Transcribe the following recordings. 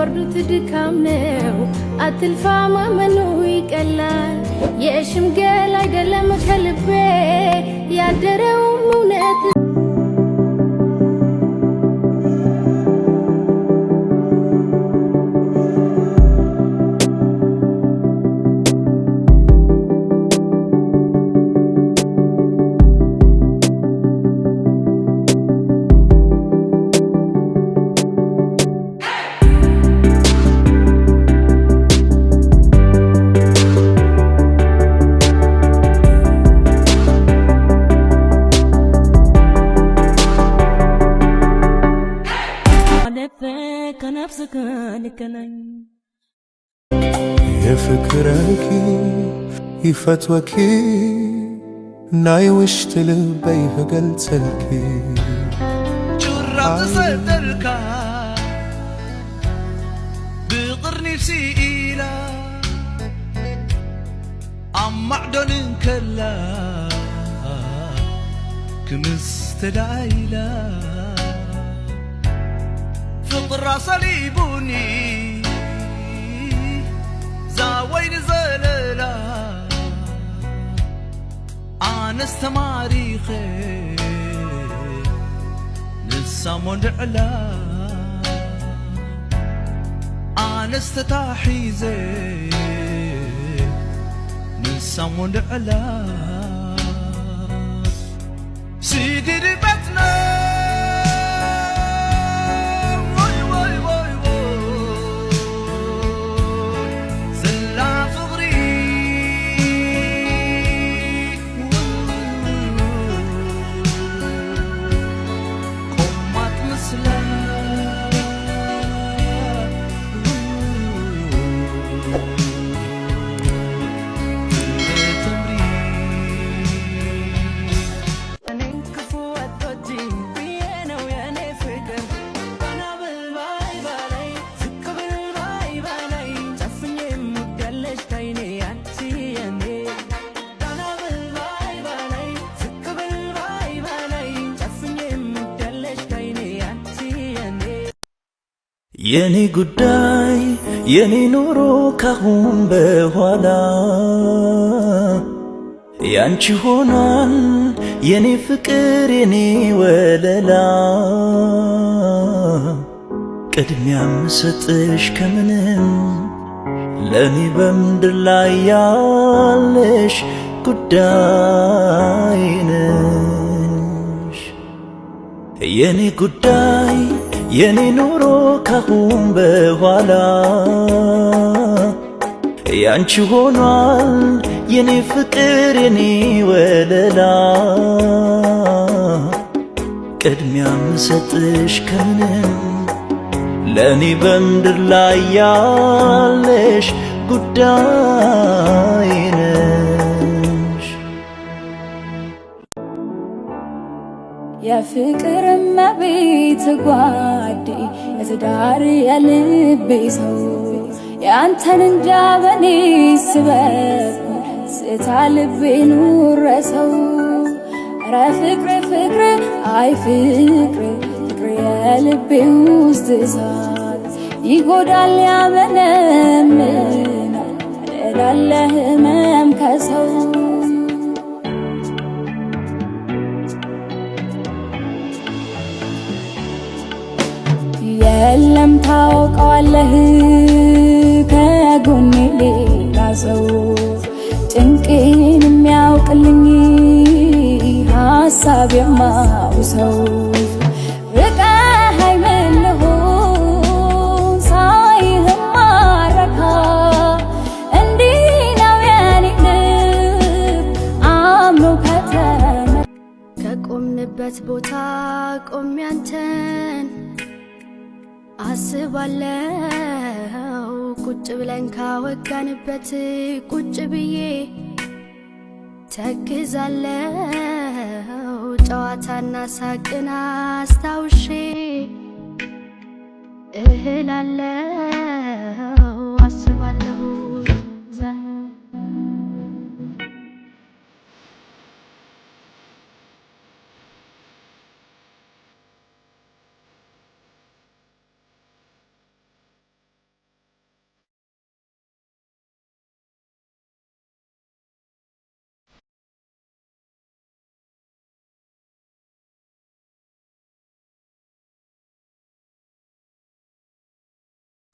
ሲያወርዱት ድካም ነው። አትልፋ ማመኑ ይቀላል። የሽምገል አይደለም ከልቤ ያደረውም እውነት። ከነፍስ ጋር እንገናኝ። የፍቅረኪ ይፈትወኪ ናይ ውሽጢ ልበይ ክገልጸልኪ። ጩራብ ዝሰደልካ ብቕርኒብ ስኢላ ኣብ ማዕዶን እንከላ ክምስ ተዳኢላ ፍቕራ ሰሊቡኒ ዛወይኒ ዘለላ ኣነስ ተማሪኸ ንሳ ሞንድዕላ ኣነስ ተታሒዘ ንሳ ሞንድዕላ ስግድ በትና ወይ ወይ ወይ ወይ ዘላ ፍቕሪ ቆማት ምስላ። እኔን ክፉ አትወጂ ብዬ ነው የኔ ፍቅር። ቀና ብል ባይ ባላይ፣ ዝቅ ብል ባይ ባላይ፣ ጨፍኜ የምወዳለሽ ከይኔ አንቺ የኔ። ቀና ብል ባይ ባላይ፣ ዝቅ ብል ባይ ባላይ፣ ጨፍኜ የምወዳለሽ ከይኔ አንቺ የኔ። የኔ ጉዳይ የኔ ኑሮ ካሁን በኋላ ያንቺ ሆኗል የኔ ፍቅር የኔ ወለላ። ቅድሚያ ምሰጥሽ ከምንም ለኔ በምድር ላይ ያለሽ ጉዳይ ነሽ። የኔ ጉዳይ የኔ ኑሮ ካሁን በኋላ ያንቺ ሆኗል የኔ ፍቅር የኔ ወለላ። ቅድሚያ ምሰጥሽ ከምንም ለእኔ በምድር ላይ ያለሽ ጉዳይ ነሽ። የፍቅር እመቤት ጓዴ፣ የትዳር የልቤ ሰው፣ የአንተን እንጃ በኔ ስበብ ስታ ልቤን ወረሰው። ኧረ ፍቅር ፍቅር አይ ፍቅር ፍቅር የልቤ ውስጥ እሳት ይጎዳል፣ ያመነምናል፣ ያደላል ህመም ከሰው። የለም ታውቀዋለህ ከጎኔ ሌላ ሰው፣ ጭንቄን የሚያውቅልኝ ሀሳብ የማውሰው። ርቀኸኝ ምን ልሁን ሳይህ ማረካ? እንዲህ ነው የኔ ልብ አምኖ ከተመ። ከቆምንበት ቦታ ቆሜ አንተን አስባለው፣ ቁጭ ብለን ካወጋንበት ቁጭ ብዬ ተክዛለው፣ ጨዋታና ሳቅን አስታውሼ እህላለው፣ አስባለሁ።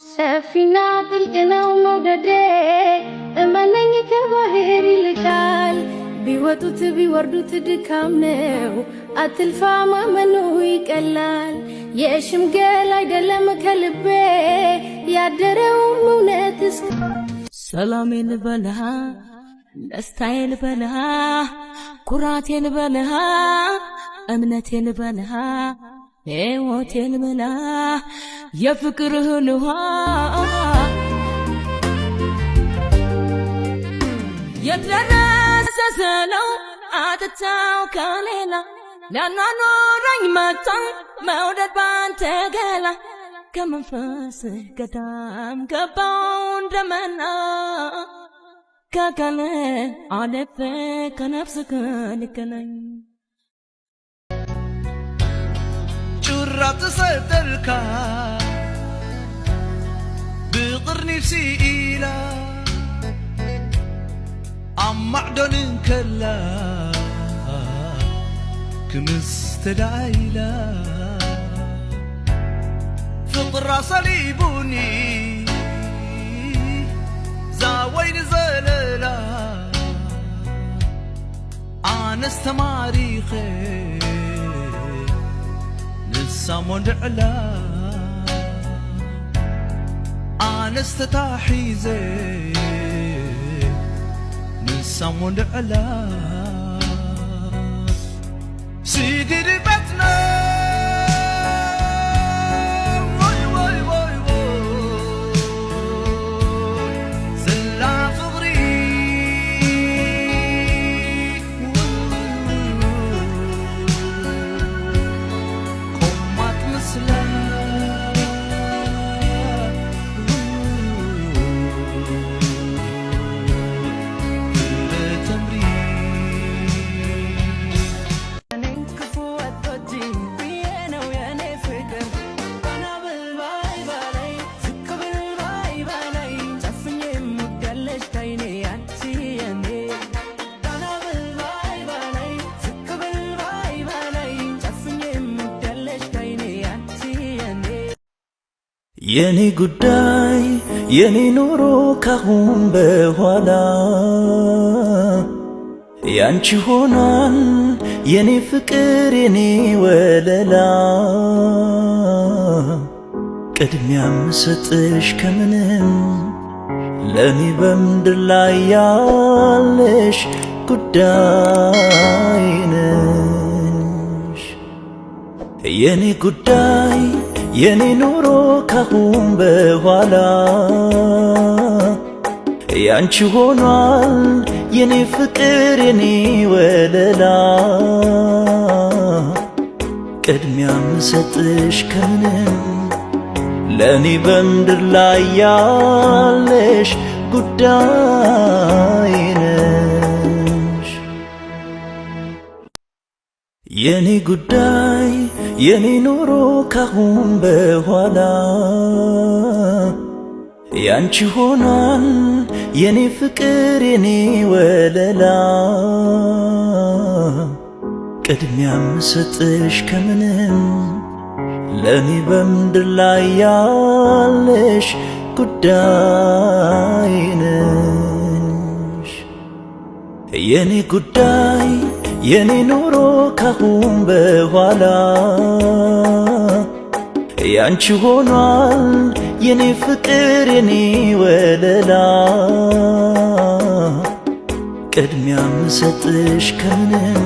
ሰፊና ጥልቅ ነው መውደዴ፣ እመነኝ ከባህር ይልቃል። ቢወጡት ቢወርዱት ድካም ነው፣ አትልፋ ማመኑ ይቀላል። የሽምገል አይደለም ከልቤ ያደረውም እውነት እስከ ሰላሜን በልሃ፣ ደስታዬን በልሃ፣ ኩራቴን በልሃ፣ እምነቴን በልሃ፣ ሕይወቴን በልሃ፣ የፍቅርህን ውሃ የደረሰ ስለው አጥታው ከሌላ ሊያኗኑረኝ መጣ መውደድ ባንተ ገላ ከመንፈስ ገዳም ገባው እንደመና ከአካል አለፈ ከነፍስ ልገናኝ። ጩራ ትሰደልካ ብቕርኒ ስኢላ ኣብ ማዕዶን ከላ ክምስተዳኢላ ፍቕራ ሰሊቡኒ ዛወይኒ ዘለላ ኣነስ ተማሪኸ ንሳ ሞንድዕላ ኣነስ ተታሒዘ ንሳ ሞንድዕላ ስግድ በትና ወይ ወይ ወይ ወይ ዘላ ፍቕሪ ቆማት ምስላ ተምሪ እኔን ክፉ አትወጂ ብዬ ነው የኔ ፍቅር ቀና ብል ባይ ባላይ ዝቅ ብል ባይ ባላይ ጨፍኜ የምወዳለሽ ካይኔ አንቺ የኔ ቀና ብል ባይ ባላይ ዝቅ ብል ባይ ባላይ ጨፍኜ የምወዳለሽ ካይኔ አንቺ የኔ። የኔ ጉዳይ የኔ ኑሮ ካሁን በኋላ ያንቺ ሆኗል የኔ ፍቅር የኔ ወለላ። ቅድሚያ ምሰጥሽ ከምንም ለኔ በምድር ላይ ያለሽ ጉዳይ ነሽ። የኔ ጉዳይ የኔ ኑሮ ካሁን በኋላ ያንቺ ሆኗል የኔ ፍቅር የኔ ወለላ። ቅድሚያ ምሰጥሽ ከምንም ለኔ በምድር ላይ ያለሽ ጉዳይ ነሽ። የኔ ጉዳይ የኔ ኑሮ ካሁን በኋላ ያንቺ ሆኗል የኔ ፍቅር የኔ ወለላ። ቅድሚያ ምሰጥሽ ከምንም ለኔ በምድር ላይ ያለሽ ጉዳይ ነሽ። የኔ ጉዳይ የኔ ኑሮ ካሁን በኋላ ያንቺ ሆኗል የኔ ፍቅር የኔ ወለላ። ቅድሚያ ምሰጥሽ ከምንም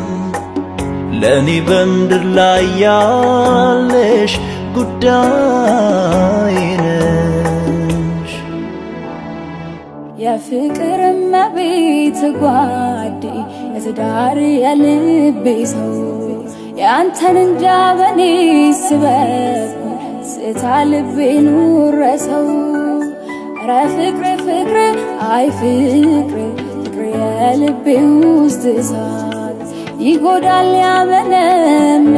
ለኔ በምድር ላይ ያለሽ ጉዳይ ነሽ። የፍቅር እመቤት ጓዴ የትዳር የልቤ ሰው ያንተን እንጃ በኔ ስበብ ስታ ልቤን ወረሰው። ኧረ ፍቅር ፍቅር አይ ፍቅር ፍቅር የልቤ ውስጥ እሳት ይጎዳል ያመነምናል።